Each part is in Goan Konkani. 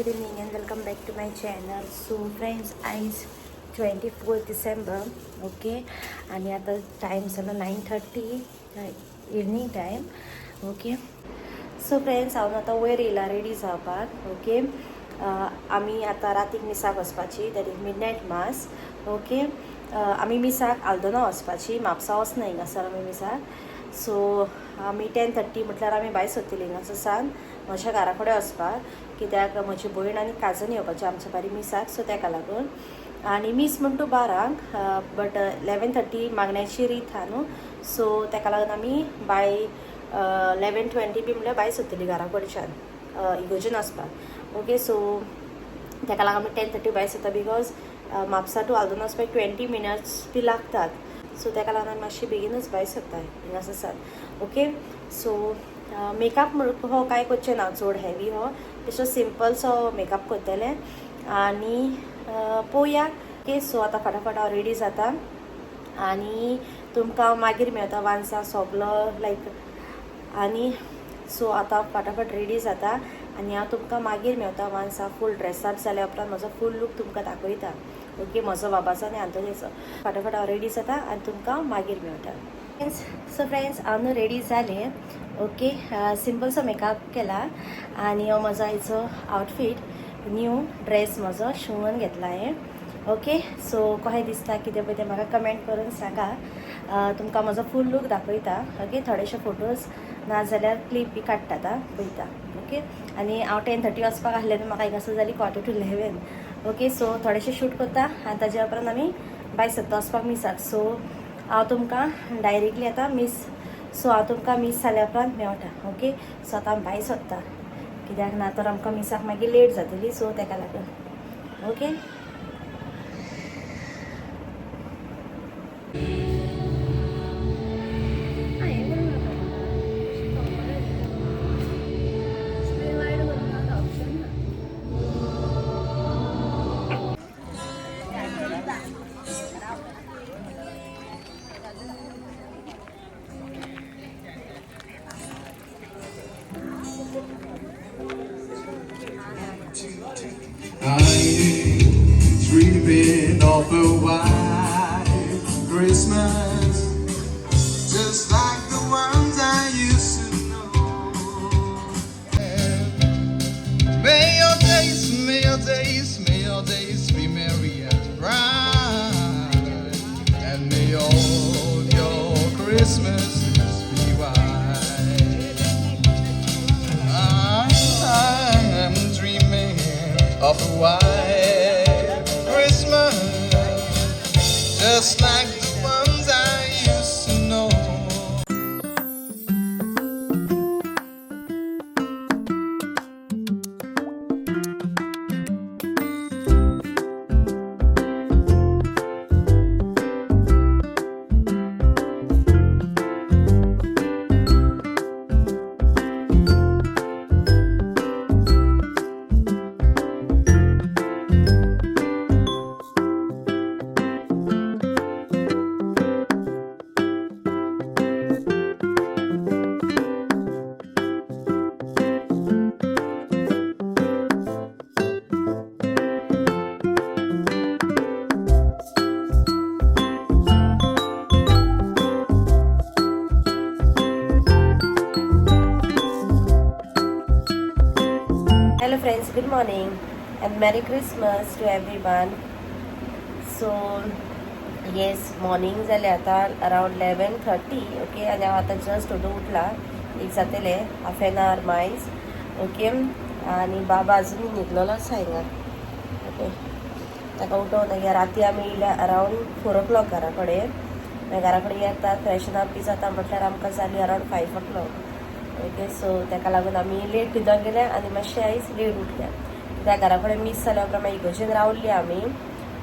Good evening and welcome back to my channel. So friends, आयज 24 December. Okay, आनी आतां टायम जालो 9:30 evening time. Okay, so friends, हांव आतां वयर येयला रेडी जावपाक. ओके, आमी आतां रातीक मिसाक वचपाची, that is midnight mass. Okay, आमी मिसाक आल्दोना वचपाची, म्हापसा वचना हिंगासर आमी मिसाक. सो आमी 10:30 म्हटल्यार आमी भायर सरतली हिंगासर सान म्हज्या घरा कडेन वचपाक, कित्याक म्हजी भयण आनी काजन येवपाची आमच्या बारी मिसाक. सो तेका लागून. आनी मीस म्हण तूं 12क, बट 11:30 मागण्याची रीत आहा न्हू, सो तेका लागून आमी बाय 11:20 बी म्हणल्यार भायर सरतली घरा कडच्यान इगोर्जेन वचपाक. ओके, सो तेका लागून आमी 10:30 भायर सरता, because Mapusa to Aldona वचपाक 20 मिनट्स बी लागतात. सो तेका लागून आमी मातशी बेगीनूच भायर सरता हिंगासर सान. ओके, सो मेकअप हो कांय करचें ना चड हेवी, हो बेश्टो सिंपलसो मेकअप करतलें आनी पळोवया. ओके, सो आतां फटाफट हांव रेडी जाता आनी तुमकां मागीर मेळटा वान्सा सगलो लायक. आनी सो आतां फटाफट रेडी जाता आनी हांव तुमकां मागीर मेळटा वान्सा फूल ड्रेसअप जाल्या उपरांत म्हजो फूल लूक तुमकां दाखयता. ओके, म्हजो बाबाचो आनी आंतोनीचो. फटाफट हांव रेडी जाता आनी तुमकां मागीर मेळटा. फ्रेंड्स, सो फ्रेंड्स, हांव न्हू रेडी जालें. ओके, सिंपलसो मेकअप केला आनी हो म्हजो आयचो आउटफीट, न्यू ड्रेस म्हजो शिंवून घेतला हांवें. ओके, सो कशें दिसता कितें पळय तें म्हाका कमेंट करून सांगा. तुमकां म्हजो फूल लूक दाखयता. ओके, थोडेशे फोटोज नाजाल्यार क्लिप बी काडटा आतां पळयता. ओके, आनी हांव 10:30 वचपाक आसलें न्हू, म्हाका हिंगासर जाली 10:45. ओके, सो थोडेशे शूट करता आनी ताज्या उपरांत आमी भायर सरता वचपाक मिसाक. सो हांव तुमकां डायरेक्टली आतां मीस, सो हांव तुमकां मीस जाल्या उपरांत मेळटा. ओके, सो आतां आमी भायर सोदता, कित्याक ना तर आमकां मिसाक मागीर लेट जातली, सो तेका लागून. Okay. I'm dreaming of a white Christmas, just like the ones I used to know. May your days, may your days, may your days be merry and bright, and may all your Christmases be white. I am dreaming of a white Christmas, just like the ones I used to know. Hello friends, good morning and Merry Christmas to everyone. So yes, morning जाले आतां अरावंड 11:30. ओके, आनी हांव आतां जस्ट ओदू उठला, एक जातले half an our Miles. Okay, आनी बाबा अजून न्हिदलेलो आसा हिंगा. ओके, ताका उठोवन मागीर राती आमी येयल्या अरावंड 4 ओ क्लॉक घरा कडेन. मागीर घरा कडेन येता, फ्रेशन अप बी जाता म्हटल्यार आमकां जाली अरावंड 5 ओ क्लॉक. ओके, सो ताका लागून आमी लेट न्हिदोंक गेले आनी मातशें आयज लेट उठल्या, कित्याक घरा कडेन मीस जाल्या उपरांत मागीर इगर्जेन रावली आमी.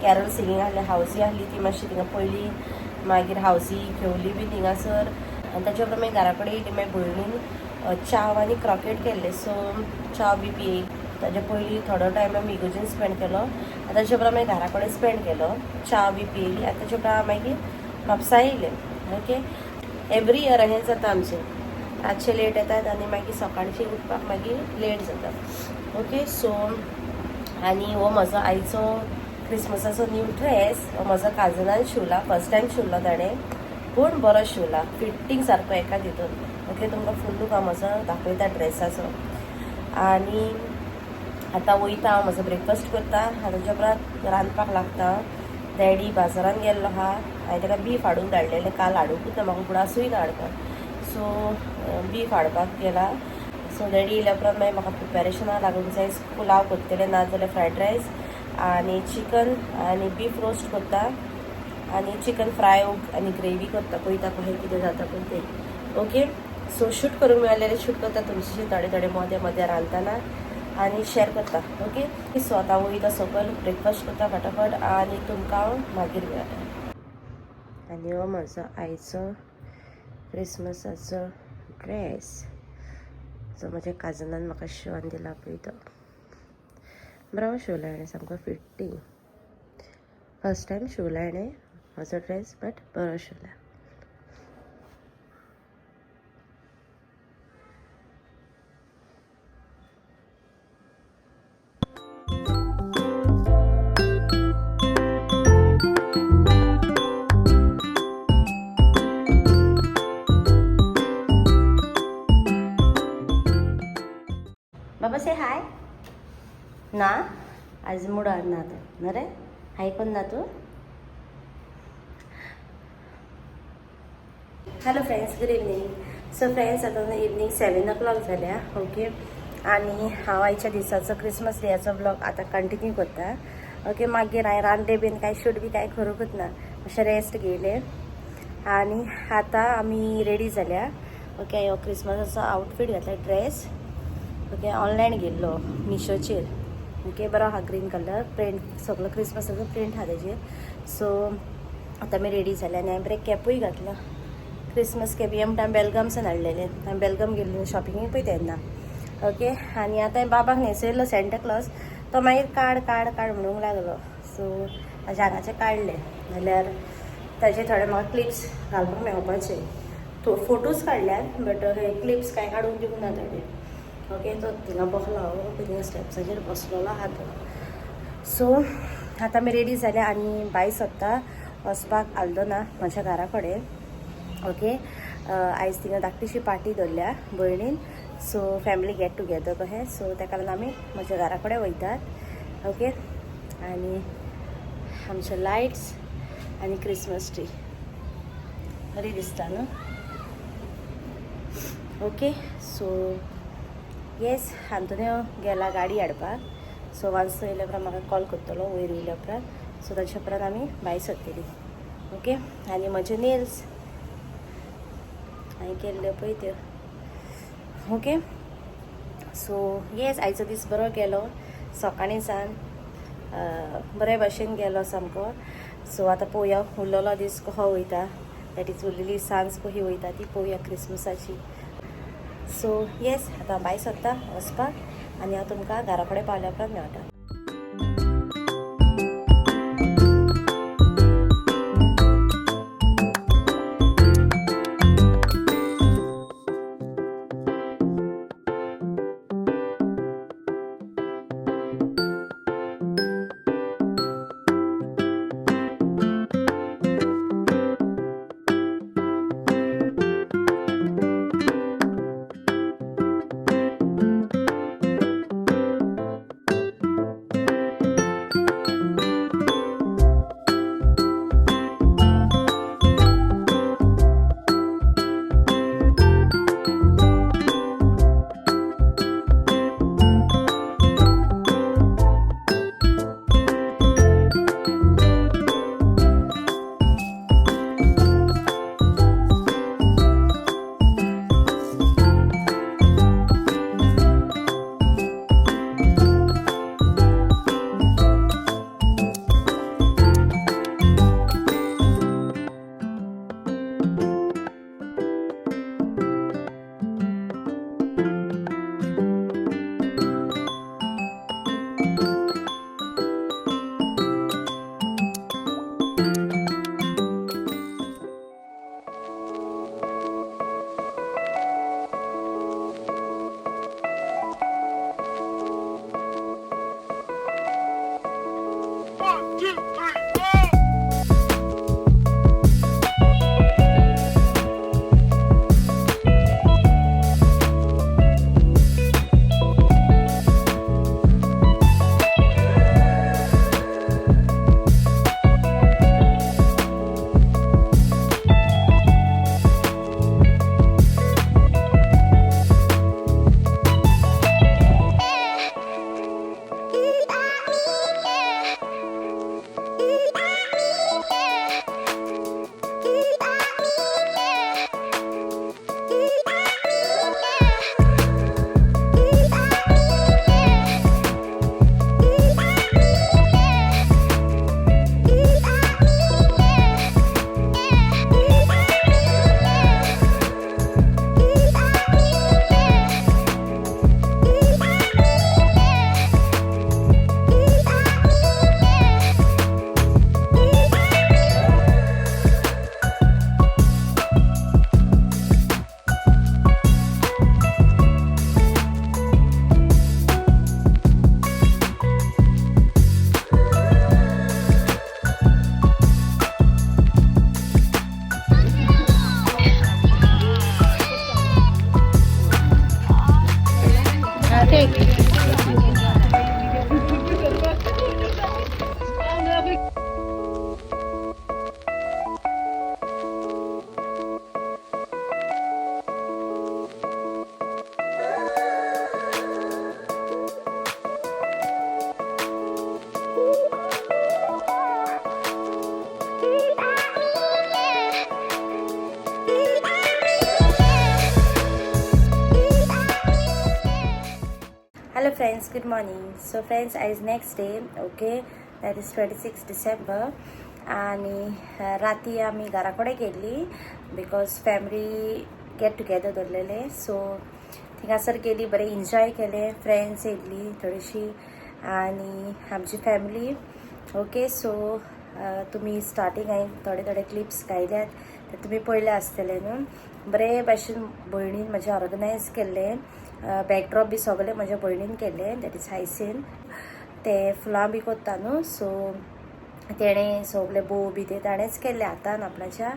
कॅरल सिंगींग आहलें, हावजी आहली ती मातशी थिंगा पयली, मागीर हावजी घेवली बी थिंगासर आनी ताच्या उपरांत मागीर घरा कडेन येयली. मागीर भयणीन चाव आनी क्रॉकेट केल्ले, सो चाव बी पियेली. ताच्या पयलीं थोडो टायम आमी इगर्जेन स्पेंड केलो आनी ताच्या उपरांत मागीर घरा कडेन स्पेंड केलो, च्या बी पियेली आनी ताच्या उपरांत मागीर म्हापसा येयले. ओके, एवरी इयर अशेंच जाता आमचें, रातचे लेट येतात आनी मागीर सकाळचे उठपाक मागीर लेट जाता. Okay, so आनी हो म्हजो आयचो क्रिसमसाचो न्यू ड्रेस. हो म्हजो काजनान शिवला, फर्स्ट टायम शिवलो ताणें, पूण बरो शिवला, फिटींग सारको एकाच हितून. ओके, तुमकां फूल लूक हांव म्हजो दाखयता ड्रेसाचो. आनी आतां वयता हांव, म्हजो ब्रेकफास्ट करता, ताच्या उपरांत रांदपाक लागता. डॅडी बाजारान गेल्लो आहा, हांवें ताका बीफ हाडून धाडलेलें, काल हाडुंकूच ना, म्हाका उगडासूय ना हाडपाक. सो बीफ हाडपाक गेला. सो डॅडी येयल्या उपरांत मागीर म्हाका प्रिपेरेशनाक लागूंक जाय. पुलाव करतलें, ना जाल्यार फ्रायड रायस आनी चिकन आनी बीफ रोस्ट करता आनी चिकन फ्राय आनी ग्रेवी करता. पळयता कशें कितें जाता पळय तें. ओके, सो शूट करूंक मेळ्ळें जाल्यार शूट करता तुमचे थोडे थोडे मदें मदें रांदतना आनी शेर करता. ओके, सो आतां वयता सकयल, ब्रेकफास्ट करता फटाफट आनी तुमकां हांव मागीर मेळटा. आनी हो म्हजो आयचो क्रिसमसाचो ड्रेस जो म्हज्या काजनान म्हाका शिंवन दिला पळय तो. बरो शिवला हाणें, सामको फिटींग. फर्स्ट टायम शिवला हाणें म्हजो ड्रेस, बट बरो शिवला. बाबा से हाय ना, आज मुडार ना तूं ना रे, हाय कोण ना तूं. Hello friends, good evening. So friends, आतां इवनींग 7 o'clock जाल्या. ओके, आनी हांव आयच्या दिसाचो क्रिसमस डेयाचो ब्लॉग आतां कंटिन्यू करता. ओके, मागीर हांवें रांदले बीन कांय शूट बी कांय करूंकच ना, मातशें रेस्ट घेयलें. आनी आतां आमी रेडी जाल्या. ओके, हो क्रिसमसाचो आउटफीट घातला, ड्रेस. ओके, ऑनलायन घेयल्लो मिशोचेर. ओके, बरो आहा, ग्रीन कलर प्रिंट, सगलो क्रिसमसाचो प्रिंट आहा तेजेर. सो आतां आमी रेडी जाल्या आनी हांवें बरें कॅपूय घातलां, क्रिसमस कॅप. हे म्हणटा हांवें बेलगामसान हाडलेलें, हांवें बेलगाम गेल्लें शॉपिंगेक पळय तेन्ना. ओके, आनी आतां हांवें बाबाक न्हेसयलो सँटा क्लॉज, तो मागीर काड काड काड म्हणूंक लागलो. सो ताज्या हांगाचें काडलें जाल्यार ताजे थोडे म्हाका क्लिप्स घालपाक मेळपाचे. फोटोज काडल्यात, बट हे क्लिप्स कांय काडून दिवंक ना ताणें. ओके, तो थिंगा बसलो, थिंगा स्टेप्साचेर बसलेलो आहा तो. सो आतां आमी रेडी जाल्या आनी भायर सोदता वचपाक आल्दोना म्हज्या घरा कडेन. ओके, आयज थिंगा धाकटीशी पार्टी दवरल्या भयणीन. सो फॅमिली गेट टुगेदर कशें, सो ताका लागून आमी म्हज्या घरा कडेन वयतात. ओके, आनी आमचे लायट्स आनी क्रिसमस ट्री बरी दिसता न्हू. ओके, सो येस, आंतोनियो गेला गाडी हाडपाक. सो वन्स तो येयल्या उपरांत म्हाका कॉल करतलो वयर येयल्या उपरांत. सो ताच्या उपरांत आमी भायर सरतली. ओके, आनी म्हजे नेल्स हांवें केल्ल्यो पळय त्यो. ओके, सो येस, आयचो दीस बरो गेलो, सकाळीं सान बरे भशेन गेलो सामको. सो आतां पळोवया उरलेलो दीस कसो वयता, that is उरलेली सांज कशी वयता ती पळोवया क्रिसमसाची. सो येस, आतां भायर सरता वचपाक आनी हांव तुमकां घरा कडेन पावल्या उपरांत मेळटा. Friends, good morning. So friends, आयज next day, okay, that is 26 December. आनी राती आमी घरा कडेन गेल्ली because family get together दवरलेले. सो थिंगासर गेली, बरें एन्जॉय केलें. फ्रेंड्स येयल्ली थोडीशी आनी आमची फॅमिली. ओके, सो तुमी स्टार्टींग हांवें थोडे थोडे क्लिप्स घायल्यात ते तुमी पळयले आसतले न्हू. बरे भाशेन भयणीन म्हजें ऑर्गनायज केल्लें. बॅकड्रॉप बी सगळें म्हज्या भयणीन केल्लें, that is हायसीन. ते फुलां बी कोत्ता न्हू, सो तेणें सगळे बोव बी ते ताणेंच केल्ले हातान आपणाच्या.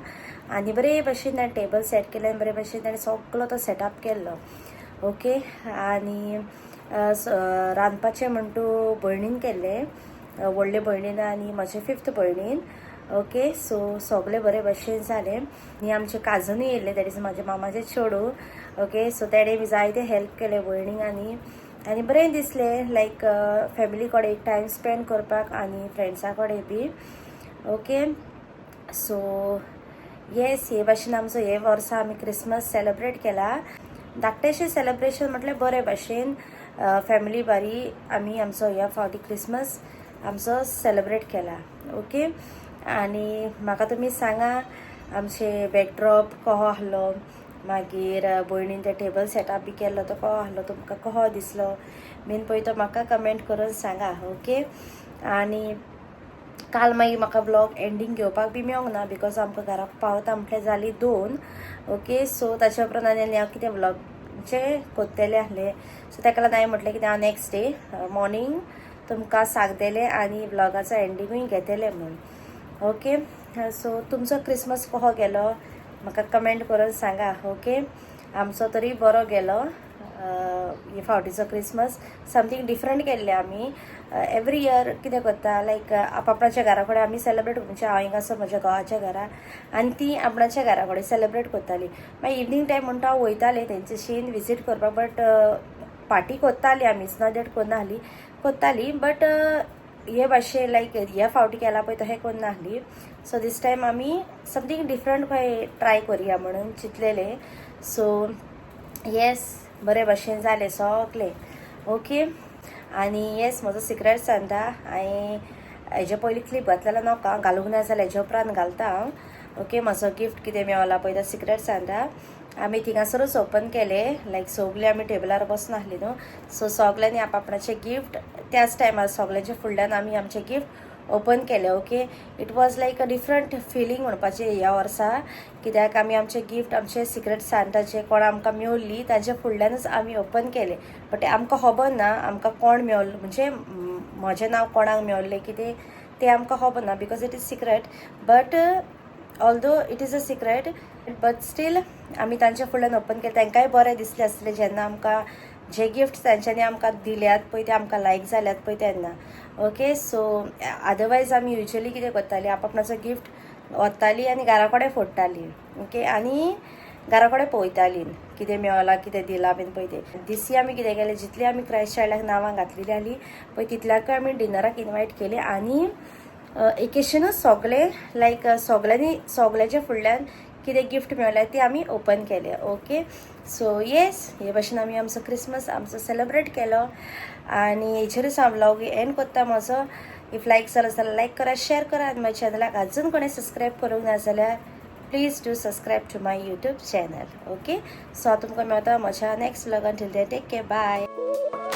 आनी बरे भाशेन ताणें टेबल सेट केलें आनी बरे भाशेन ताणें सगलो तो सेटअप केल्लो. ओके, आनी रांदपाचें म्हण तूं भयणीन केल्लें, व्हडले भयणीन आनी म्हजे फिफ्थ भयणीन. ओके, सो सगळें बरे भाशेन जालें. आनी आमचे काजनूय येयल्ले, that is म्हाजे मामाचे चेडूं. ओके, सो तेणें बी जायते हेल्प केले भयणीक. आनी आनी बरें दिसलें, लायक फॅमिली कडेन एक टायम स्पेंड करपाक आनी फ्रेंड्सां कडेन बी. ओके, सो येस, हे भाशेन आमचो हे वर्सा आमी क्रिसमस सेलेब्रेट केला. धाकटेशें सेलेब्रेशन म्हटल्यार बरे भाशेन फॅमिली बारी आमी आमचो ह्या फावटी क्रिसमस आमचो सेलेब्रेट केला. ओके, आनी म्हाका तुमी सांगा आमचे बॅकड्रॉप कहो आहलो, मागीर भयणीन ते टेबल सेटअप बी केल्लो तो कहो आहलो, तुमकां कहो दिसलो बीन पळय तो म्हाका कमेंट करून सांगा. ओके, आनी काल मागीर म्हाका व्लॉग एंडींग घेवपाक बी मेळोंक ना because आमकां घराक पावता म्हटल्यार जाली 2. ओके, सो ताच्या उपरांत आनी हांव कितें व्लॉगचे कोत्तेलें आहलें, सो ताका लागून हांवें म्हटलें कितें हांव नेक्स्ट डे मॉर्निंग तुमकां सांगतलें आनी व्लॉगाचो एंडिंगूय घेतलें म्हूण. ओके, सो तुमचो क्रिसमस कहो गेलो म्हाका कमेंट करून सांगा. ओके, आमचो तरी बरो गेलो हे फावटीचो क्रिसमस. समथींग डिफरंट केल्लें आमी. एवरी इयर कितें करता, लायक आपणाच्या घरा कडेन आमी सेलेब्रेट, म्हणजे हांव हिंगासर म्हज्या घोवाच्या घरा आनी ती आपणाच्या घरा कडेन सेलेब्रेट करताली. मागीर इवनींग टायम म्हणटा हांव वयतालें तेंच्याशीन विजीट करपाक, बट पार्टी करताली आमी, it's not that करनासली, करताली, बट हे भाशेन लायक ह्या फावटी केला पळय तशें करनासली. सो दीस टायम आमी समथींग डिफरंट खंय ट्राय करुया म्हणून चिंतलेलें. सो येस, बरे भाशेन जालें सगलें. ओके, आनी येस, म्हजो सिक्रेट सांगता, हांवें हेजे पयलीं क्लिप घातलेलो नाका, घालूंक ना जाल्यार हेज्या उपरांत घालता हांव. ओके, म्हजो गिफ्ट कितें मेवला पळय तो सिक्रेट सांगता. आमी थिंगासरूच ओपन केले, लायक सगळे आमी टेबलार बसून आसली न्हू, सो सगल्यांनी आपणाचे गिफ्ट त्याच टायमार सगल्यांच्या फुडल्यान आमी आमचे गिफ्ट ओपन केले. Okay, it was like a different feeling म्हणपाचें ह्या वर्सा, कित्याक आमी आमचे गिफ्ट आमचे सिक्रेट सांताचे कोण आमकां मेवली तांच्या फुडल्यानूच आमी ओपन केले. बट आमकां खबर ना आमकां कोण मेवलो, म्हणजे म्हजें नांव कोणाक मेवलें कितें तें आमकां खबर ना because it is secret. But although it is a secret, but still आमी तांच्या फुडल्यान ओपन केलें. तांकांय बरें दिसलें आसलें जेन्ना आमकां जे गिफ्ट तांच्यांनी आमकां दिल्यात पळय ते आमकां लायक जाल्यात पळय तेन्ना. ओके, सो अदरवायज आमी युजली कितें करताली, आपणाचो गिफ्ट व्हरताली आनी घरा कडेन फोडटाली. ओके, आनी घरा कडेन पळयताली कितें मेवलां कितें दिलां बीन पळय तें. दिसी आमी कितें केलें, जितली आमी क्रायस्ट चायल्डाक नांवां घातलेली आहली पळय तितल्याकूय आमी डिनराक इनवायट केली आनी एकेशनूच सगळे लायक सगळ्यांनी सगळ्यांच्या फुडल्यान कितें गिफ्ट मेळ्ळें ते आमी ओपन केले. ओके, सो येस, हे भाशेन आमी आमचो क्रिसमस आमचो सेलेब्रेट केलो. आनी हेचेरूच हांव व्लॉग एंड करता म्हजो. If लायक जालो जाल्यार लायक करा, शेअर करा आनी म्हज्या चॅनलाक अजून कोणें सबस्क्रायब करूंक ना जाल्यार please do subscribe to my YouTube channel. Okay, so हांव तुमकां मेळटा म्हज्या next व्लॉगान. Till then, take care, bye.